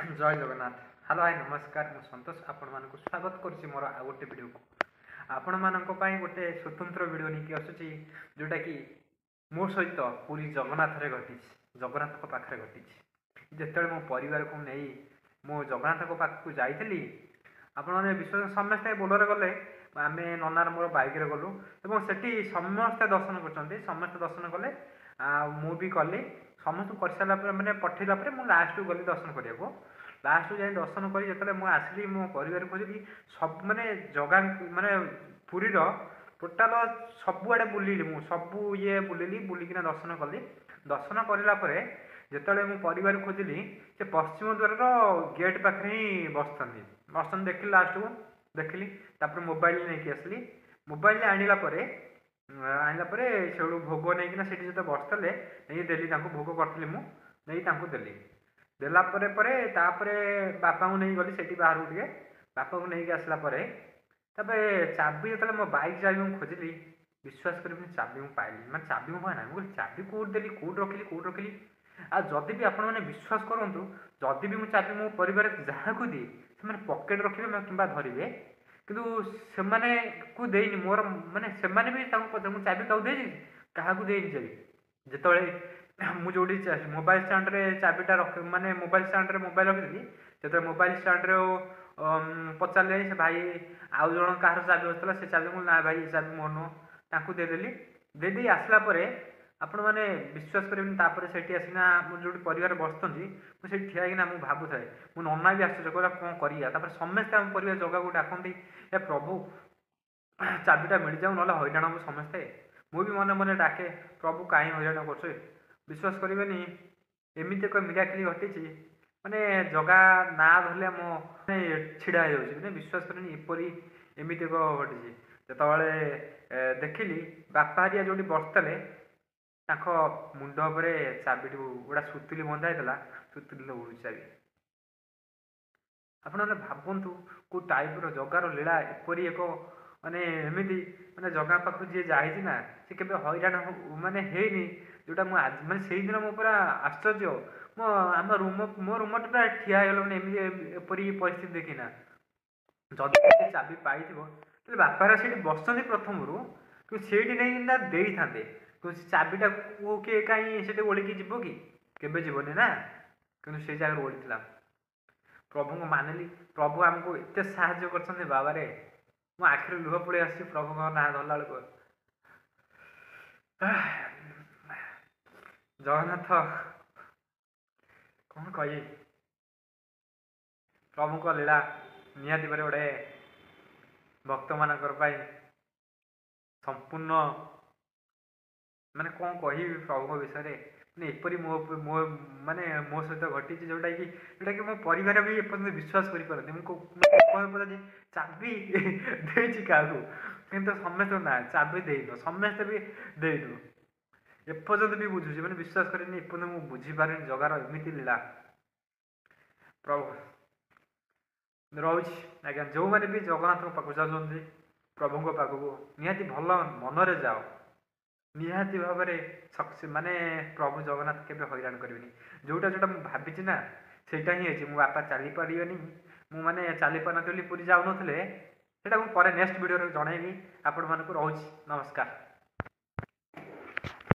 ଜୟ Jagannath. Hello high ନମସ୍କାର, ମୁଁ ସନ୍ତୋଷ ଆପଣମାନଙ୍କୁ ସ୍ୱାଗତ କରୁଛି ମୋର ଆଉ ଗୋଟେ ଭିଡ଼ିଓକୁ। ଆପଣମାନଙ୍କ ପାଇଁ ଗୋଟେ ସ୍ୱତନ୍ତ୍ର ଭିଡ଼ିଓ ନେଇକି ଆସୁଛି, ଯେଉଁଟାକି ମୋ ସହିତ ପୁରୀ ଜଗନ୍ନାଥରେ ଘଟିଛି, ଜଗନ୍ନାଥଙ୍କ ପାଖରେ ଘଟିଛି। ଯେତେବେଳେ ମୋ ପରିବାରକୁ ନେଇ ମୁଁ ଜଗନ୍ନାଥଙ୍କ ପାଖକୁ ଯାଇଥିଲି, ଆପଣମାନେ ବିଶ୍ୱାସ, ସମସ୍ତେ ବୋଲେରୋ ଗଲେ, ଆମେ ନନାର ମୋର ବାଇକ୍ରେ ଗଲୁ ଏବଂ ସେଠି ସମସ୍ତେ ଦର୍ଶନ କରୁଛନ୍ତି। ସମସ୍ତେ ଦର୍ଶନ କଲେ ଆଉ ମୁଁ ବି କଲି। ସମସ୍ତଙ୍କୁ କରିସାରିଲା ପରେ, ମାନେ ପଠେଇଲା ପରେ ମୁଁ ଲାଷ୍ଟକୁ ଗଲି ଦର୍ଶନ କରିବାକୁ। ଲାଷ୍ଟକୁ ଯାଇ ଦର୍ଶନ କରି ଯେତେବେଳେ ମୁଁ ଆସିଲି, ମୋ ପରିବାର ଖୋଜିଲି ସବୁ, ମାନେ ଜଗା, ମାନେ ପୁରୀର ଟୋଟାଲ ସବୁଆଡ଼େ ବୁଲିଲି ମୁଁ, ସବୁ ଇଏ ବୁଲିଲି, ବୁଲିକିନା ଦର୍ଶନ କଲି। ଦର୍ଶନ କରିଲା ପରେ ଯେତେବେଳେ ମୁଁ ପରିବାର ଖୋଜିଲି, ସେ ପଶ୍ଚିମ ଦ୍ୱାରର ଗେଟ୍ ପାଖରେ ହିଁ ବସିଛନ୍ତି। ବସିଛନ୍ତି ଦେଖିଲି, ଲାଷ୍ଟକୁ ଦେଖିଲି। ତାପରେ ମୋବାଇଲ ନେଇକି ଆସିଲି। ମୋବାଇଲ ଆଣିଲା ପରେ ସେଇଠୁ ଭୋଗ ନେଇକିନା ସେଇଠି ଯେତେବେଳେ ବସିଥିଲେ ନେଇକି ଦେଲି ତାଙ୍କୁ। ଭୋଗ କରିଥିଲି ମୁଁ, ନେଇ ତାଙ୍କୁ ଦେଲି। ଦେଲା ପରେ ପରେ ତାପରେ ବାପାଙ୍କୁ ନେଇକି ଗଲି ସେଇଠି ବାହାରକୁ ଟିକେ। ବାପାଙ୍କୁ ନେଇକି ଆସିଲା ପରେ ତାପରେ ଚାବି, ଯେତେବେଳେ ମୋ ବାଇକ୍ ଚାବି ମୁଁ ଖୋଜିଲି, ବିଶ୍ୱାସ କରିବେନି, ଚାବି ମୁଁ ପାଇଲି, ମାନେ ଚାବି ମୋ ପାଖରେ ନାହିଁ। ମୁଁ କହିଲି ଚାବି କେଉଁଠି ଦେଲି, କେଉଁଠି ରଖିଲି, କେଉଁଠି ରଖିଲି? ଆଉ ଯଦି ବି ଆପଣମାନେ ବିଶ୍ୱାସ କରନ୍ତୁ, ଯଦି ବି ମୁଁ ଚାବି ମୋ ପରିବାର ଯାହାକୁ ଦିଏ, ସେମାନେ ପକେଟ୍ ରଖିବେ କିମ୍ବା ଧରିବେ, କିନ୍ତୁ ସେମାନେକୁ ଦେଇନି ମୋର। ମାନେ ସେମାନେ ବି ତାଙ୍କୁ ପଚାର, ମୁଁ ଚାବି କାହାକୁ ଦେଇଛି? କାହାକୁ ଦେଇନି ଚାବି। ଯେତେବେଳେ ମୁଁ ଯେଉଁଠି ମୋବାଇଲ ଷ୍ଟାଣ୍ଡରେ ଚାବିଟା ରଖ, ମାନେ ମୋବାଇଲ ଷ୍ଟାଣ୍ଡରେ ମୋବାଇଲ ରଖିଥିଲି, ଯେତେବେଳେ ମୋବାଇଲ ଷ୍ଟାଣ୍ଡରେ ପଚାରିଲେ ସେ ଭାଇ, ଆଉ ଜଣ କାହାର ଚାବି ବସିଥିଲା, ସେ ଚାବି ମୁଁ, ନା ଭାଇ, ଏ ଚାବି ମୋର ନୁହଁ, ତାଙ୍କୁ ଦେଇଦେଲି। ଦେଇଦେଇ ଆସିଲା ପରେ ଆପଣମାନେ ବିଶ୍ୱାସ କରିବେନି, ତାପରେ ସେଇଠି ଆସିକିନା ମୋର ଯେଉଁଠି ପରିବାର ବସିଛନ୍ତି, ମୁଁ ସେଇଠି ଠିଆ ହେଇକିନା ମୁଁ ଭାବୁଥାଏ। ମୋ ନନା ବି ଆଶ୍ଚର୍ଯ୍ୟ, କହିଲା କ'ଣ କରିବା? ତାପରେ ସମସ୍ତେ ଆମ ପରିବାର ଜଗାକୁ ଡାକନ୍ତି, ଏ ପ୍ରଭୁ, ଚାବିଟା ମିଳିଯାଉ, ନହେଲେ ହଇରାଣ ହବୁ ସମସ୍ତେ। ମୁଁ ବି ମନେ ମନେ ଡାକେ, ପ୍ରଭୁ କାହିଁ ହଇରାଣ କରୁଛୁ? ବିଶ୍ୱାସ କରିବେନି, ଏମିତି ଏକ ମିରାକିଲି ଘଟିଛି, ମାନେ ଜଗା ନାଁ ଧରିଲେ ମୋ ମାନେ ଛିଡ଼ା ହେଇଯାଉଛି। ମାନେ ବିଶ୍ୱାସ କରିବେନି, ଏପରି ଏମିତି ଏକ ଘଟିଛି। ଯେତେବେଳେ ଦେଖିଲି ବାପା ହେରିକା ଯେଉଁଠି ବସିଥିଲେ, ତାଙ୍କ ମୁଣ୍ଡ ଉପରେ ଚାବିଟିକୁ ଗୋଟେ ସୁତୁଲି ବନ୍ଧା ହେଇଥିଲା, ସୁତୁଲିରେ ଉଡ଼ୁଛି ଚାବି। ଆପଣମାନେ ଭାବନ୍ତୁ କେଉଁ ଟାଇପ୍ର ଜଗାର ଲୀଳା। ଏପରି ଏକ ମାନେ ଏମିତି ମାନେ ଜଗା ପାଖକୁ ଯିଏ ଯାଇଛି ନା, ସେ କେବେ ହଇରାଣ ମାନେ ହେଇନି। ଯେଉଁଟା ମୁଁ ଆଜି ମାନେ ସେଇଦିନ ମୁଁ ପୁରା ଆଶ୍ଚର୍ଯ୍ୟ। ମୋ ଆମ ରୁମ, ମୋ ରୁମଟା ପୁରା ଠିଆ ହେଇଗଲା, ମାନେ ଏମିତି ଏପରି ପରିସ୍ଥିତି ଦେଖିନା। ଯଦି ଚାବି ପାଇଥିବ ତାହେଲେ ବାପାର ସେଇଠି ବସଛନ୍ତି ପ୍ରଥମରୁ, କିନ୍ତୁ ସେଇଠି ନେଇକିନା ଦେଇଥାନ୍ତେ। କିନ୍ତୁ ସେ ଚାବିଟାକୁ କିଏ କାହିଁ ସେଠି ଓଳିକି ଯିବ କି? କେବେ ଯିବନି ନା। କିନ୍ତୁ ସେଇ ଜାଗାରେ ଓଳିଥିଲା। ପ୍ରଭୁଙ୍କୁ ମାନିଲି, ପ୍ରଭୁ ଆମକୁ ଏତେ ସାହାଯ୍ୟ କରିଛନ୍ତି। ବାବାରେ, ମୋ ଆଖିରୁ ଲୁହ ପଳେଇ ଆସୁଛି ପ୍ରଭୁଙ୍କ ନାଁ ଧରିଲା ବେଳକୁ। ଜଗନ୍ନାଥ, କ'ଣ କହିବି? ପ୍ରଭୁଙ୍କ ଲୀଳା ନିହାତି ଭାବରେ ଗୋଟେ ଭକ୍ତମାନଙ୍କର ପାଇଁ ସମ୍ପୂର୍ଣ୍ଣ, ମାନେ କ'ଣ କହିବି ପ୍ରଭୁଙ୍କ ବିଷୟରେ? ମାନେ ଏପରି ମୋ ମୋ ମାନେ ମୋ ସହିତ ଘଟିଛି, ଯେଉଁଟାକି ମୋ ପରିବାର ବି ଏପର୍ଯ୍ୟନ୍ତ ବିଶ୍ୱାସ କରିପାରନ୍ତି। ମୁଁ ପଚାରୁଛି ଚାବି ଦେଇଛି କାହାକୁ? କିନ୍ତୁ ସମସ୍ତେ ନା ଚାବି ଦେଇନୁ, ସମସ୍ତେ ବି ଦେଇନୁ। ଏପର୍ଯ୍ୟନ୍ତ ବି ବୁଝୁଛି, ମାନେ ବିଶ୍ୱାସ କରିନି, ଏପର୍ଯ୍ୟନ୍ତ ମୁଁ ବୁଝିପାରୁନି ଜଗାର ଏମିତି ଲୀଳା। ପ୍ରଭୁ ରହୁଛି ଆଜ୍ଞା। ଯେଉଁମାନେ ବି ଜଗନ୍ନାଥଙ୍କ ପାଖକୁ ଯାଉଛନ୍ତି, ପ୍ରଭୁଙ୍କ ପାଖକୁ ନିହାତି ଭଲ ମନରେ ଯାଅ, ନିହାତି ଭାବରେ ସକ୍ସେସ୍, ମାନେ ପ୍ରଭୁ ଜଗନ୍ନାଥ କେବେ ହଇରାଣ କରିବେନି। ଯେଉଁଟା ଯେଉଁଟା ମୁଁ ଭାବିଛି ନା, ସେଇଟା ହିଁ ହେଇଛି। ମୋ ବାପା ଚାଲିପାରିବେନି, ମୁଁ ମାନେ ଚାଲିପାରୁନଥିଲି ବୋଲି ପୁରୀ ଯାଉନଥିଲେ, ସେଇଟା ମୁଁ ପରେ ନେକ୍ସଟ ଭିଡ଼ିଓରେ ଜଣେଇବି ଆପଣମାନଙ୍କୁ। ରହୁଛି, ନମସ୍କାର।